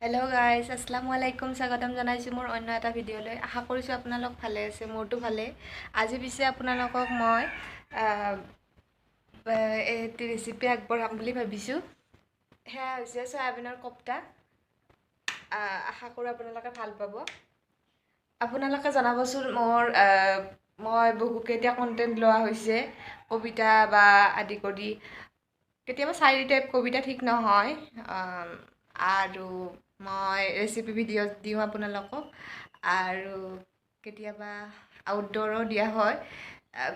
Hello' guys, আসসালামু আলাইকুম। স্বাগতম জনাইছোঁ মোৰ অন্য এটা ভিডিঅ'লৈ। আশা কৰিছোঁ আপোনালোক ভালে আছে, মোৰতো ভালে। আজি পিছে আপোনালোকক মই এটি ৰেচিপি আগবঢ়াম বুলি ভাবিছোঁ। সেয়া হৈছে চয়াবিনৰ কোপ্তা। আশা কৰোঁ আপোনালোকে ভাল পাব। আপোনালোকে জনাবচোন, মই বহুকেইটা কণ্টেণ্ট লোৱা হৈছে, কবিতা বা আদি কৰি কেতিয়াবা চাৰি টাইপ কবিতা ঠিক নহয়, আৰু মই ৰেচিপি ভিডিঅ' দিওঁ আপোনালোকক, আৰু কেতিয়াবা আউটড'ৰো দিয়া হয়।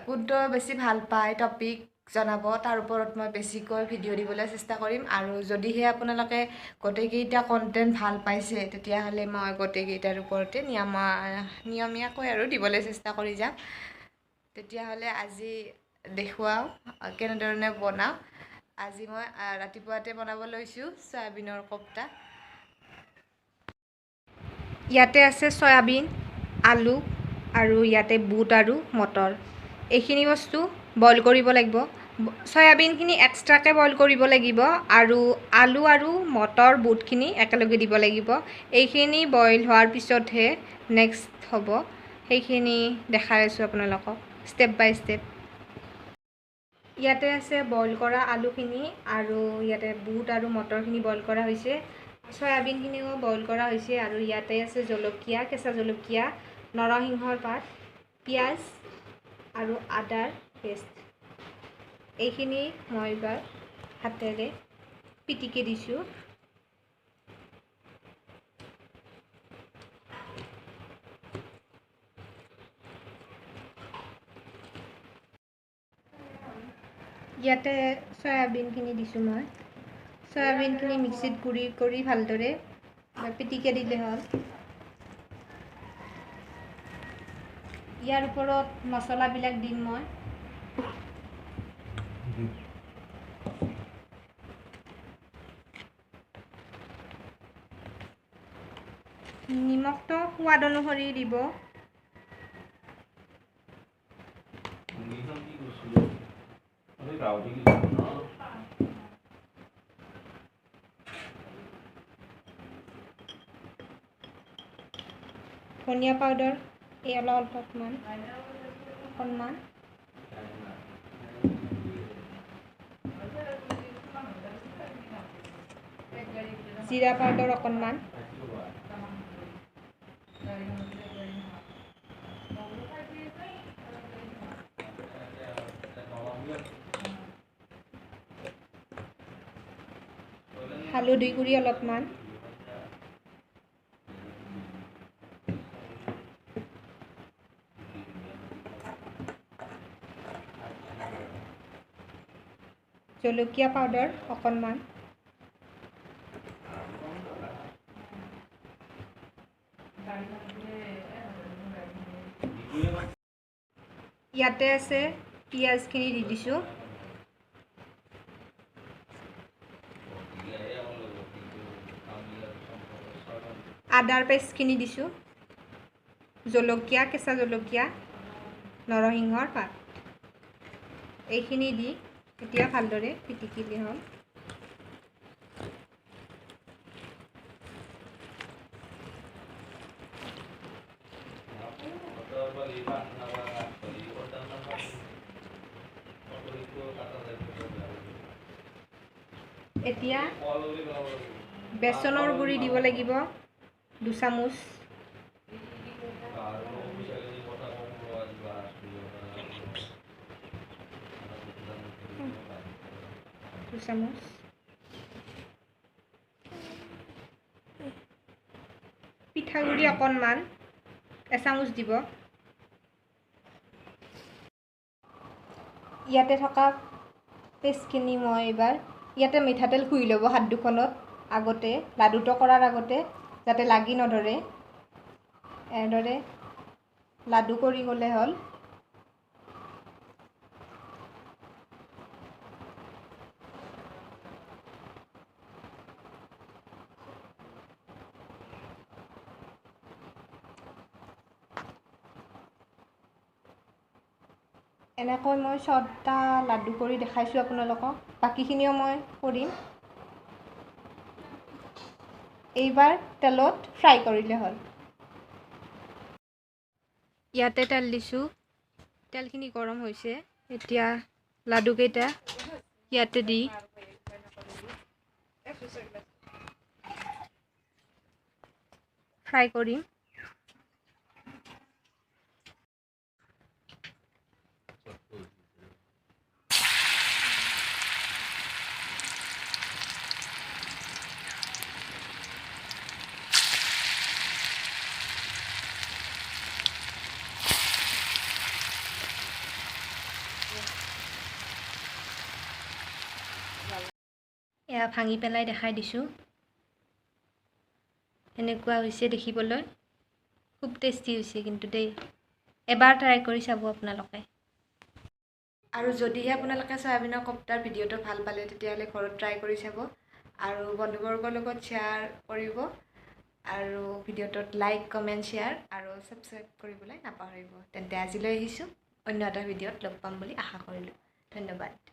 কোনটো বেছি ভাল পায় টপিক জনাব, তাৰ ওপৰত মই বেছিকৈ ভিডিঅ' দিবলৈ চেষ্টা কৰিম। আৰু যদিহে আপোনালোকে গোটেইকেইটা কণ্টেণ্ট ভাল পাইছে, তেতিয়াহ'লে মই গোটেইকেইটাৰ ওপৰতে নিয়মীয়াকৈ আৰু দিবলৈ চেষ্টা কৰি যাম। তেতিয়াহ'লে আজি দেখুৱাওঁ কেনেধৰণে বনাওঁ। আজি মই ৰাতিপুৱাতে বনাব লৈছোঁ চয়াবিনৰ কোপ্তা। ইয়াতে আছে চয়াবিন, আলু আৰু ইয়াতে বুট আৰু মটৰ। এইখিনি বস্তু বইল কৰিব লাগিব। চয়াবিনখিনি এক্সট্ৰাকৈ বইল কৰিব লাগিব আৰু আলু আৰু মটৰ বুটখিনি একেলগে দিব লাগিব। এইখিনি বইল হোৱাৰ পিছতহে নেক্সট হ'ব। সেইখিনি দেখাই আছোঁ আপোনালোকক ষ্টেপ বাই ষ্টেপ। ইয়াতে আছে বইল কৰা আলুখিনি আৰু ইয়াতে বুট আৰু মটৰখিনি বইল কৰা হৈছে, চয়াবিনখিনিও বইল কৰা হৈছে। আৰু ইয়াতে আছে জলকীয়া, কেঁচা জলকীয়া, নৰসিংহৰ পাত, পিঁয়াজ আৰু আদাৰ পেষ্ট। এইখিনি মই এইবাৰ হাতেৰে পিটিকি দিছোঁ। ইয়াতে চয়াবিনখিনি দিছোঁ মই। চয়াবিনখিনি মিক্সিত গুড়ি কৰি ভালদৰে পিটিকি দিলে হ'ল। ইয়াৰ ওপৰত মছলাবিলাক দিম মই। নিমখটো সোৱাদ অনুসৰি দিব। ধনিয়া পাউডাৰ এই অলপমান অকণমান, জিৰা পাউডাৰ অকণমান, হালধি গুড়ি অলপমান, জলকীয়া পাউডাৰ অকণমান, ইয়াতে আছে পিঁয়াজখিনি দি দিছোঁ। আদাৰ পেষ্টখিনি দিছোঁ, জলকীয়া, কেঁচা জলকীয়া, নৰসিংহৰ পাত, এইখিনি দি এতিয়া ভালদৰে পিটিকিলে হ'ল। এতিয়া বেচনৰ গুড়ি দিব লাগিব 2 চামুচ। পিঠাগুড়ি অকণমান এচামুচ দিব। ইয়াতে থকা পেষ্টখিনি মই এইবাৰ ইয়াতে মিঠাতেল ঘঁহি ল'ব হাত দুখনত আগতে, লাডুটো কৰাৰ আগতে, যাতে লাগি নধৰে। এনেদৰে লাডু কৰি গ'লে হ'ল। এনেকৈ মই 6টা লাডু কৰি দেখাইছোঁ আপোনালোকক, বাকীখিনিও মই কৰিম। এইবাৰ তেলত ফ্ৰাই কৰিলে হ'ল। ইয়াতে তেল দিছোঁ, তেলখিনি গৰম হৈছে। এতিয়া লাডুকেইটা ইয়াতে দি ফ্ৰাই কৰিম। এয়া ভাঙি পেলাই দেখাই দিছোঁ, এনেকুৱা হৈছে দেখিবলৈ। খুব টেষ্টি হৈছে কিন্তু দেই, এবাৰ ট্ৰাই কৰি চাব আপোনালোকে। আৰু যদিহে আপোনালোকে চয়াবিনৰ কপ্তাৰ ভিডিঅ'টো ভাল পালে তেতিয়াহ'লে ঘৰত ট্ৰাই কৰি চাব আৰু বন্ধুবৰ্গৰ লগত শ্বেয়াৰ কৰিব আৰু ভিডিঅ'টোত লাইক, কমেণ্ট, শ্বেয়াৰ আৰু ছাবস্ক্ৰাইব কৰিবলৈ নাপাহৰিব। তেন্তে আজিলৈ আহিছোঁ, অন্য এটা ভিডিঅ'ত লগ পাম বুলি আশা কৰিলোঁ। ধন্যবাদ।